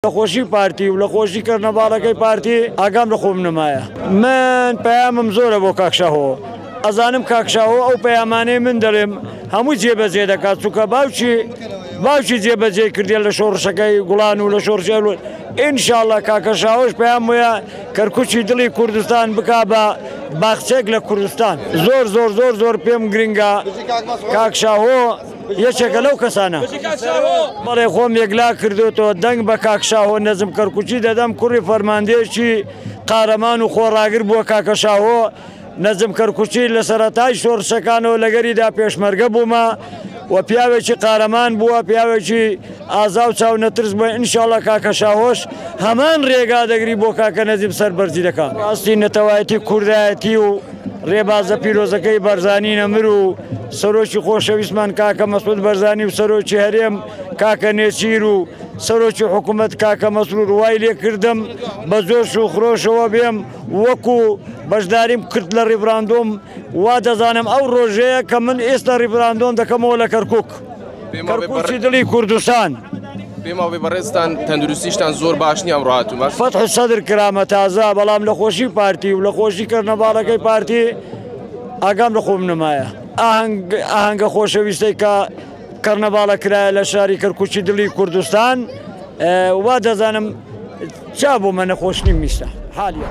لە خۆشی پارتی و لە خۆشی کەرنەڤاڵەکەی پارتی ئاگام لە خۆم نەمایە. من پەیامم زۆرە بۆ کاک شاهۆ، ئەزانم کاک شاهۆ ئەو پەیامانەی من دەڵێم هەموو جێبەجێ دەکات، چونکە باوکی باوکی جێبەجێ کردیە لە شۆڕشەکەی گوڵان و لە شۆڕشی ئەیلول. ئینشاڵڵا کاکە شاهۆش پەیام وەیە کەرکوکی دڵی کوردستان بکا بە باخچەیەک لە کوردستان. زۆر زۆر زۆر زۆر پێم گرنگە کاک شاهۆ یەکێکە لەو کەسانە. بەڵێ خۆم یەکلا کردۆتەوە دەنگ بە کاک شاهۆ نەجم کەرکوکی دەدەم، کوڕی فەرماندەیەکی قارەمان و خۆڕاگر بووە کاکە شاهۆ نەجم کەرکوکی لە سەرەتای شۆڕشەکانەوە لەگەریدا پێشمەرگە بوومە و پیاوێکی قارەمان بووە، پیاوێکی ئازا و چاونەترس بووە. ئینشاڵڵا کاکە شاهۆش هەمان ڕێگا دەگری بۆ کاکە نەجم سەربەرزی دەکا. ڕاستی نەتەوایەتی کوردایەتی و ڕێبازە پیرۆزەکەی بەرزانی نەمر و سەرۆکی خۆشەویستمان کاکە مەسعود بەرزانی و سەرۆکی هەرێم کاکە نێچیر و سەرۆکی حکوومەت کاکە مەسرور وای لێکردم بە جۆش و خرۆشەوە بێم وەکو بەشداریم کرد لە ڕیفراندۆم. وا دەزانم ئەو ڕۆژەیە کە من ئێستا ڕیفراندۆم دەکەمەوە لە کەرکک، کەرکوکی دڵی کوردستان. پێم وابێ بەڕێزتان تەندروستیشتان زۆر باش نییە ئەمڕۆ هاتوون باش؟ فەتح سەدر کرامە تازە، بەڵام لە خۆشی پارتی و لە خۆشی کەرنەڤاڵەکەی پارتی ئاگام لە خۆم نەمایە. ئاهەنگ ئاهەنگە خۆشەویستەی کە کەرنەڤاڵە کرایە لە شاری کەرکوکی دڵی کوردستان، وا دەزانم چا بۆ مە نەخۆش نیم ئیستا حالیە.